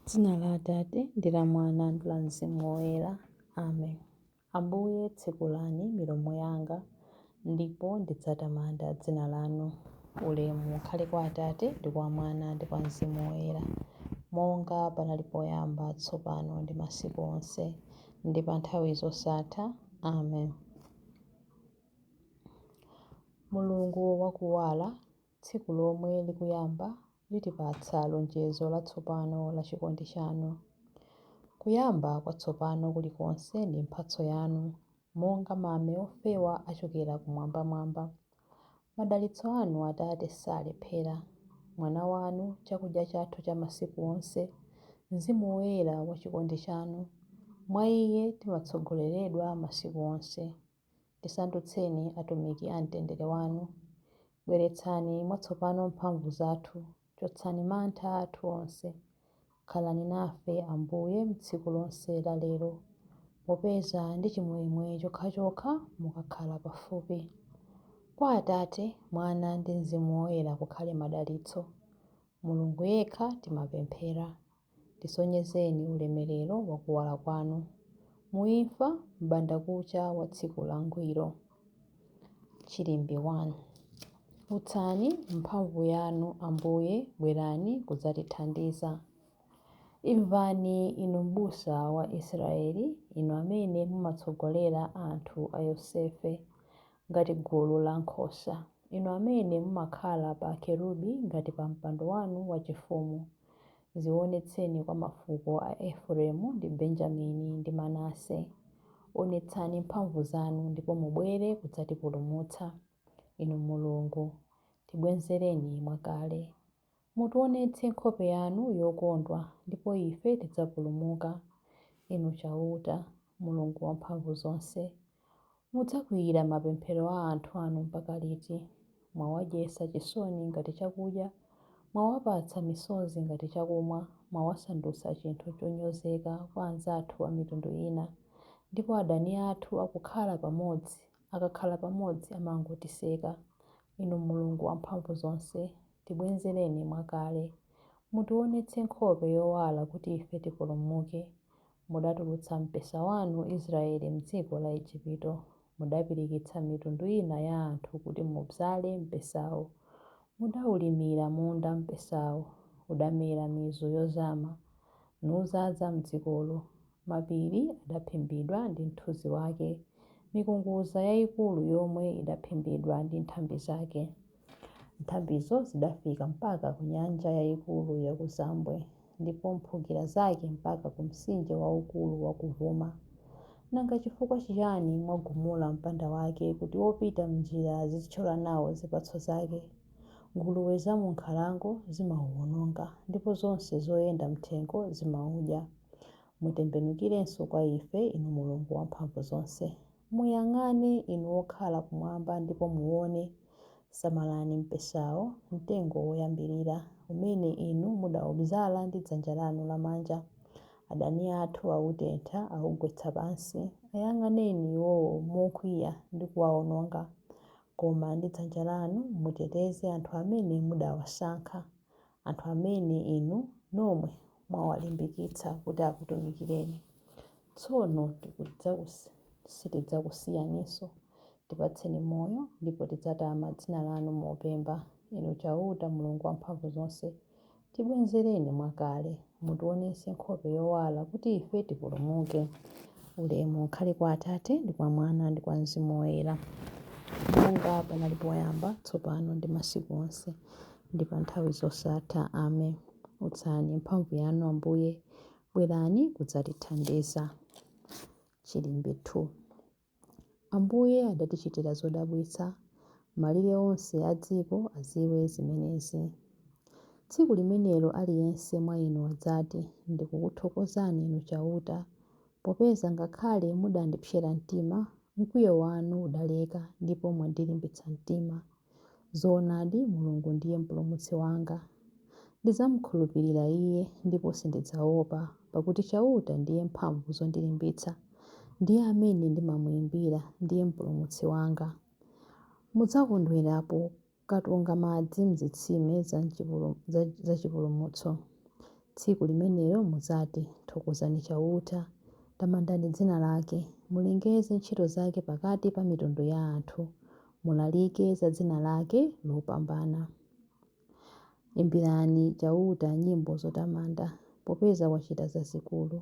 Dzina la Atate ndi la Mwana ndi la Mzimu Woyera. Amen. Ambuye, tsekulani milomo yanga, ndipo ndidzatamanda dzina lanu. Ulemu ukhale kwa Atate ndi kwa Mwana ndi kwa Mzimu Woyera, monga panali poyamba, tsopano ndi masiku onse, ndi pa nthawi zosatha. Amen. Mulungu wakuwala, tsiku lomwe likuyamba litipatsa lonjezo latsopano la chikondi chanu. Kuyamba kwatsopano kulikonse ndi mphatso yanu, monga mame ofewa achokera kumwambamwamba. Madalitso anu, Atate, salephera. Mwana wanu, chakudya chathu cha masiku onse, Mzimu Woyera wa chikondi chanu, mwa Iye timatsogoleredwa masiku onse. Tisandutseni atumiki a mtendere wanu. Bweretsani mwatsopano mphamvu zathu, chotsani mantha athu onse. Khalani nafe, Ambuye, m'tsiku lonse la lero, popeza ndi chimwemwe chokhachokha mukakhala pafupi. Kwa Atate, Mwana ndi Mzimu Woyera kukhale madalitso. Mulungu yekha timapemphera. Tisonyezeni ulemerero wa kuwala kwanu. Mu imfa, m'bandakucha wa tsiku langwiro. Chilimbi 1. Utsani mphamvu yanu, Ambuye, bwerani kudzatithandiza. Imvani, inu m'busa wa Israeli, inu amene mumatsogolera anthu a Yosefe ngati gulu la nkhosa, inu amene mumakhala pa akerubi ngati pa mpando wanu wachifumu. Zionetseni kwa mafuko a Efereimu ndi Benjamini ndi Manase. Onetsani mphamvu zanu ndipo mubwere kudzatipulumutsa. Inu Mulungu, tibwezereni mwakale. Mutionetse nkhope yanu yokondwa, ndipo ife tidzapulumuka. Inu Chauta, Mulungu Wamphamvuzonse, mudzakwiyira mapemphero a anthu anu mpaka liti? Mwawadyetsa chisoni ngati chakudya, mwawapatsa misozi ngati chakumwa, mwawasandutsa chinthu chonyozeka kwa anzathu a mitundu ina, ndipo adani athu akukhala pamodzi, akakhala pamodzi amangotiseka. Inu Mulungu Wamphamvuzonse, tibwezereni mwakale. Mutionetse nkhope yowala kuti ife tipulumuke. Mudatulutsa mpesa wanu Israele m'dziko la Ejipito. Mudapirikitsa mitundu ina ya anthu kuti mubzale mpesawo. Mudaulimira munda mpesawo, udamera mizu yozama, nudzaza m'dzikolo. Mapiri adaphimbidwa ndi mthunzi wake, mikungudza yaikulu yomwe idaphimbidwa ndi nthambi zake. Nthambizo zidafika mpaka ku nyanja yaikulu yakuzambwe, ndipo mphukira zake mpaka ku mtsinje waukulu wakuvuma. Nanga chifukwa chiyani mwagumula mpanda wake, kuti opita m'njira azithyola nawo zipatso zake? Nguluwe zam'nkhalango zimauwononga, ndipo zonse zoyenda m'thengo zimaudya. Mutembenukirenso kwa ife, Inu Mulungu Wamphamvuzonse. Muyang'ane, inu okhala kumwamba, ndipo muwone. Samalani mpesawo, mtengo woyambirira, umene inu mudaubzala ndi dzanja lanu lamanja. Adani athu autentha, augwetsa pansi. Ayang'aneni iwowo mokwiya ndi kuwaononga. Koma ndi dzanja lanu muteteze anthu amene mudawasankha, anthu amene inu nomwe mwawalimbikitsa kuti akutumikireni. Tsono sitidzakusiyaninso. Tipatseni moyo, ndipo tidzatama dzina lanu mopemba. Inu Chauta, Mulungu Wamphamvuzonse, tibwezereni mwakale. Mutionetse nkhope yowala kuti ife tipulumuke. Ulemu ukhale kwa Atate ndi kwa Mwana ndi kwa Mzimu Woyera, monga panali poyamba, tsopano ndi masiku onse, ndi pa nthawi zosatha. Amen. Utsani mphamvu yanu, Ambuye, bwerani kudzatithandiza. Chilimbi 2. Ambuye adatichitira zodabwitsa, malire onse a dziko adziwe zimenezi. Tsiku limenelo aliyense mwa inu adzati, Ndikukuthokozani Inu Chauta, popeza ngakhale mudandipsera mtima, mkwiyo wanu udaleka, ndipo mwandilimbitsa mtima. Zoonadi, Mulungu ndiye Mpulumutsi wanga. Ndidzamkhulupirira Iye, ndipo sindidzaopa, pakuti Chauta ndiye mphamvu zondilimbitsa. Ndiye amene ndimamuimbira, ndiye Mpulumutsi wanga. Mudzakondwera pokatunga madzi m'zitsime zachipulumutso. Tsiku limenelo mudzati, Thokozani Chauta, tamandani dzina lake, mulengeze ntchito zake pakati pa mitundu ya anthu, mulalike za dzina lake lopambana. Imbirani Chauta nyimbo zotamanda, popeza wachita zazikulu.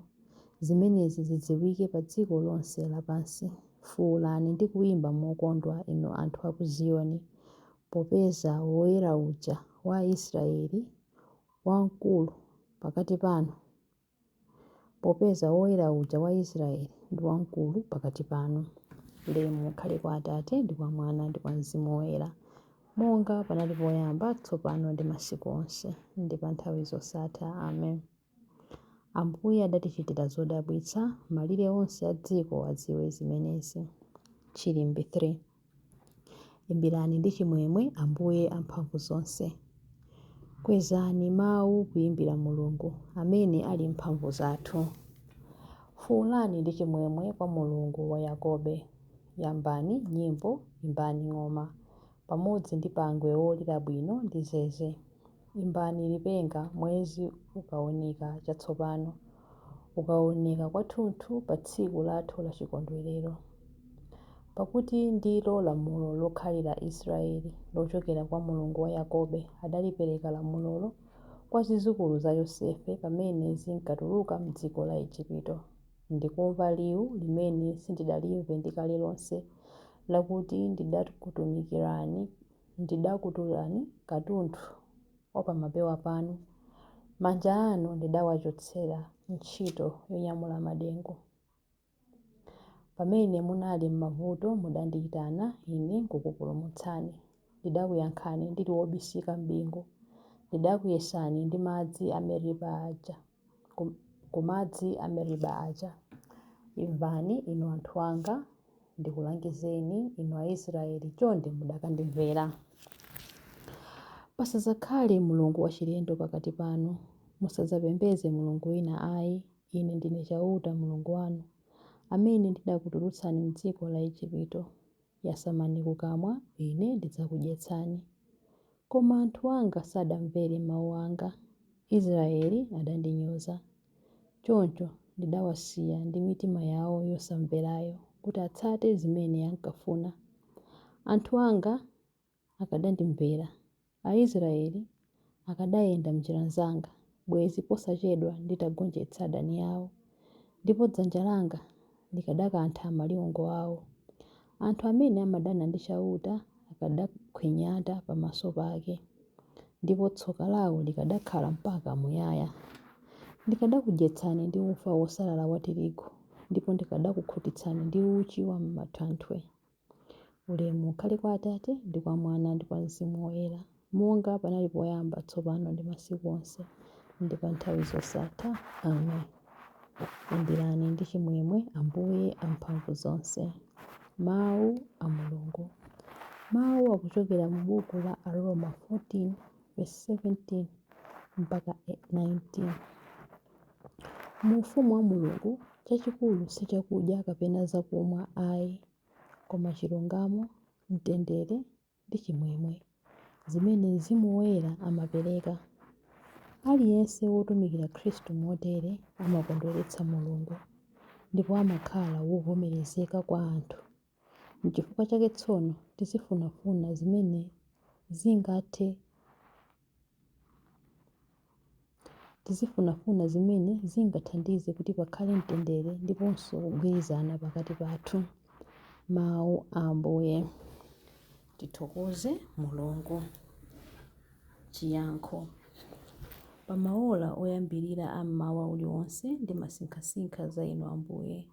Zimenezi zidziwike pa dziko lonse lapansi. Fuulani ndi kuimba mokondwa, inu anthu a ku Ziyoni, popeza Woyera uja wa Aisraeli wamkulu pakati panu, popeza Woyera uja wa Israeli ndi wamkulu pakati panu. Ulemu ukhale kwa Atate, ndi kwa Mwana, ndi kwa Mzimu Woyera, monga panali poyamba, tsopano ndi masiku onse, ndi pa nthawi zosatha. Amen. Ambuye adatichitira zodabwitsa, malire onse a dziko adziwe zimenezi. Chilimbi 3. Imbirani ndi chimwemwe Ambuye amphamvuzonse. Kwezani mawu kuimbira Mulungu, amene ali mphamvu zathu. Fuulani ndi chimwemwe kwa Mulungu wa Yakobe. Yambani nyimbo, imbani ng'oma, pamodzi ndi pangwe wolira bwino ndi zeze. Imbani lipenga mwezi ukaoneka chatsopano, ukaoneka kwathunthu pa tsiku lathu la chikondwerero. Pakuti ndilo lamulo lokhalira Israeli, lochokera kwa Mulungu wa Yakobe. Adalipereka lamulolo kwa zidzukulu za Yosefe pamene zinkatuluka m'dziko la Ejipito. Ndikumva liwu limene sindidalimve ndi kale lonse, lakuti ndidakutulani katundu wa pamapewa panu, manja anu ndidawachotsera ntchito yonyamula madengu. Pamene munali m'mavuto mudandiitana, ine nkukupulumutsani. Ndidakuyankhani ndili wobisika m'bingu. Ndidakuyesani ndi madzi a Meriba aja, ku madzi a Meriba aja. Imvani, inu anthu anga, ndikulangizeni, inu Aisraeli, chonde mudakandimvera. Pasadzakhale mulungu wachilendo pakati panu. Musadzapembedze mulungu wina ai. Ine ndine Chauta Mulungu wanu, amene ndidakutulutsani m'dziko la Ejipito. Yasamani kukamwa, Ine ndidzakudyetsani. Koma anthu anga sadamvere mau anga. Israeli adandinyoza. Choncho ndidawasiya ndi mitima yao yosamverayo, kuti atsate zimene ankafuna. Anthu anga akadandimvera, Aisraeli akadayenda m'njira zanga, bwenzi posachedwa nditagonjetsa adani awo, ndipo dzanja langa likadakantha maliwongo awo. Anthu amene amadana ndi Chauta akadakhwinyata pamaso pake, ndipo tsoka lawo likadakhala mpaka muyaya. Ndikadakudyetsani ndi ufa wosalala wa tirigu, ndipo ndikadakukhutitsani ndi uchi wa m'matanthwe. Ulemu ukhale kwa Atate, ndi kwa Mwana, ndi kwa Mzimu Woyera, monga panali poyamba, tsopano ndi masiku onse, ndi pa nthawi zosatha. Amen. Imbirani ndi chimwemwe Ambuye amphamvuzonse. Mawu a Mulungu. Mawu akuchokera mu buku la Aroma 14 verse 17 mpaka 19. Mu ufumu wa Mulungu, chachikulu si chakudya kapena zakumwa ayi, koma chilungamo, mtendere ndi chimwemwe, zimene Mzimu Woyera amapereka. Aliyense wotumikira Khristu motere amakondweretsa Mulungu, ndipo amakhala wovomerezeka kwa anthu. N'chifukwa chake tsono tizifunafuna zimene zingathe Tizifunafuna zimene zingathandize kuti pakhale mtendere ndiponso kugwirizana pakati pathu. Mawu a Ambuye. Tithokoze Mulungu. Chiyankho. Pa maola oyambirira a m'mawa uliwonse ndimasinkhasinkha za Inu Ambuye.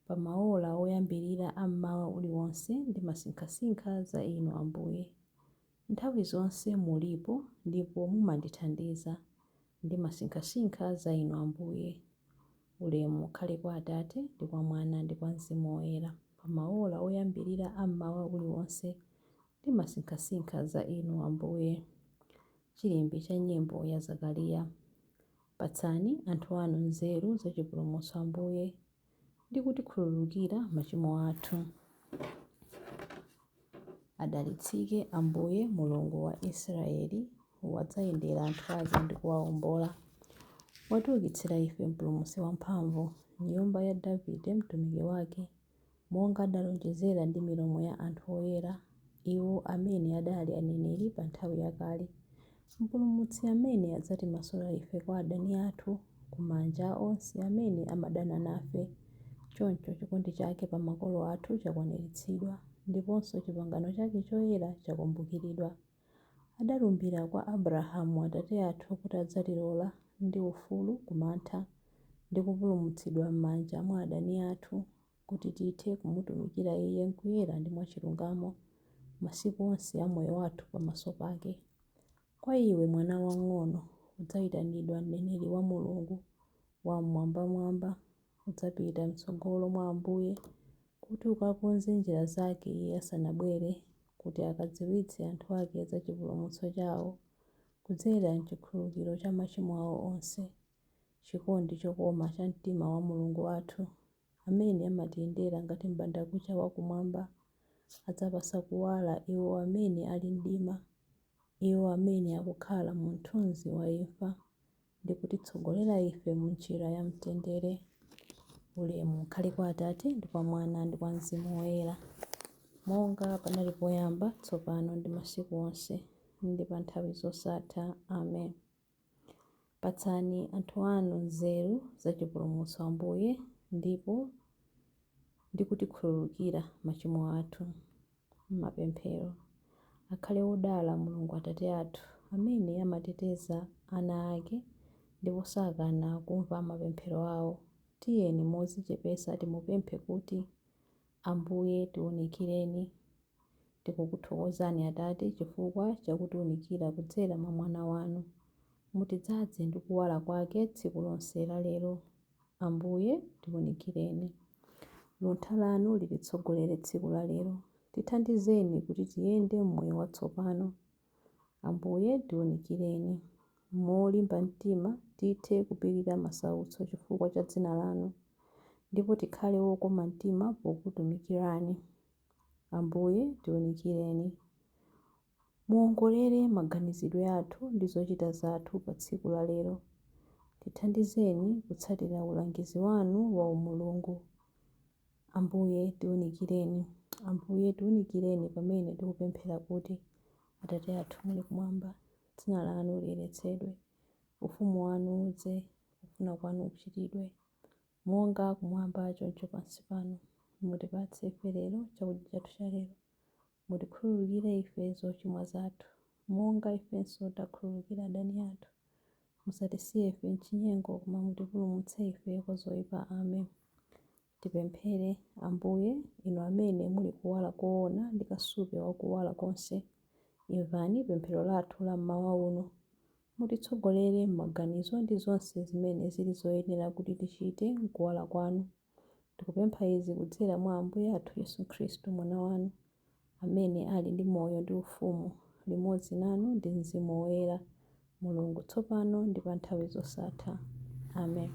Pa maola oyambirira a m'mawa uliwonse ndimasinkhasinkha za Inu Ambuye. Nthawi zonse mulipo ndipo mumandithandiza. Ndimasinkhasinkha za Inu Ambuye. Ulemu ukhale kwa Atate, ndi kwa Mwana, ndi kwa Mzimu Woyera. Pa maola oyambirira a m'mawa uliwonse ndimasinkhasinkha za Inu Ambuye. Chilimbi cha nyimbo ya Zakariya. Patsani anthu anu nzeru za chipulumutso Ambuye, ndi kutikhululukira machimo athu. Adalitsike Ambuye Mulungu wa Israeli, wadzayendera anthu ake ndi kuwaombola. Mwatiukitsira ife Mpulumutsi wamphamvu, m'nyumba ya Davide mtumiki wake, monga adalonjezera ndi milomo ya anthu oyera, iwo amene adali aneneri pa nthawi yakale. Mpulumutsi amene adzatimasula ife kwa adani athu, ku manja a onse amene amadana nafe. Choncho chikondi chake pa makolo athu chakwaniritsidwa, ndiponso chipangano chake choyera chakumbukiridwa. Adalumbira kwa Abrahamu atate athu kuti adzatilola ndi ufulu ku mantha, ndi kupulumutsidwa m'manja mwa adani athu, kuti tithe kumutumikira Iye m'kuyera ndi mwachilungamo masiku onse a moyo wathu pamaso pake. Kwa iwe mwana wamng'ono, udzayitanidwa mneneri wa Mulungu Wam'mwambamwamba. Udzapita m'tsogolo mwa Ambuye kuti ukakonze njira zake Iye asanabwere, kuti akadziwitse anthu ake za chipulumutso chawo kudzera m'chikhululukiro cha machimo awo onse. Chikondi chokoma cha mtima wa Mulungu wathu, amene amatiyendera ngati m'bandakucha wakumwamba, adzapatsa kuwala iwo amene ali mdima, iwo amene akukhala mu mthunzi wa imfa, ndi kutitsogolera ife m'njira ya mtendere. Ulemu ukhale kwa Atate, ndi kwa Mwana, ndi kwa Mzimu Woyera, monga panali poyamba, tsopano ndi masiku onse, ndi pa nthawi zosatha. Amen. Patsani anthu anu nzeru za chipulumutso Ambuye, ndipo ndi kutikhululukira machimo athu. Mapemphero. Akhale wodala Mulungu Atate athu, amene amateteza ana ake ndipo sakana kumva mapemphero awo. Tiyeni modzichepetsa timupemphe kuti, Ambuye tiwunikireni. Tikukuthokozani Atate chifukwa chakutiwunikira kudzera mwa Mwana wanu. Mutidzaze ndi kuwala kwake tsiku lonse la lero. Ambuye tiwunikireni. Luntha lanu lititsogolere tsiku la lero. Tithandizeni kuti tiyende m'moyo watsopano. Ambuye tiwunikireni. Molimba mtima tithe kupirira masautso chifukwa cha dzina lanu, ndipo tikhale wokoma mtima pokutumikirani. Ambuye tiwunikireni. Muwongolere maganizidwe athu ndi zochita zathu pa tsiku la lero. Tithandizeni kutsatira ulangizi wanu wa umulungu. Ambuye tiwunikireni. Ambuye tiwunikireni pamene tikupemphera kuti, Atate athu muli kumwamba, dzina lanu liyeretsedwe, ufumu wanu udze, kufuna kwanu kuchitidwe, monga kumwamba choncho pansi pano. Mutipatse ife lero chakudya chathu cha lero. Mutikhululukire ife zochimwa zathu, monga ifenso takhululukira adani athu. Musatisiye ife m'chinyengo, koma mutipulumutse ife kwa zoyipa. Amen. Tipemphere. Ambuye, inu amene muli kuwala koona ndi kasupe wa kuwala konse, imvani pemphero lathu la mmawa uno. Mutitsogolere m'maganizo ndi zonse zimene zili zoyenera kuti tichite m'kuwala kwanu. Tikupempha izi kudzera mwa Ambuye athu Yesu Khristu, Mwana wanu, amene ali ndi moyo ndi ufumu, limodzi nanu ndi Mzimu Woyera, Mulungu tsopano ndi pa nthawi zosatha. Amen.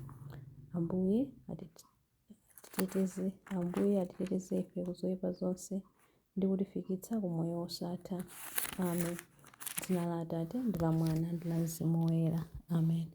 Ambuye atiteteze, Ambuye atiteteze ife ku zoyipa zonse ndi kutifikitsa ku moyo wosatha. Amen. Dzina la Atate ndi la Mwana ndi la Mzimu Woyera. Amen.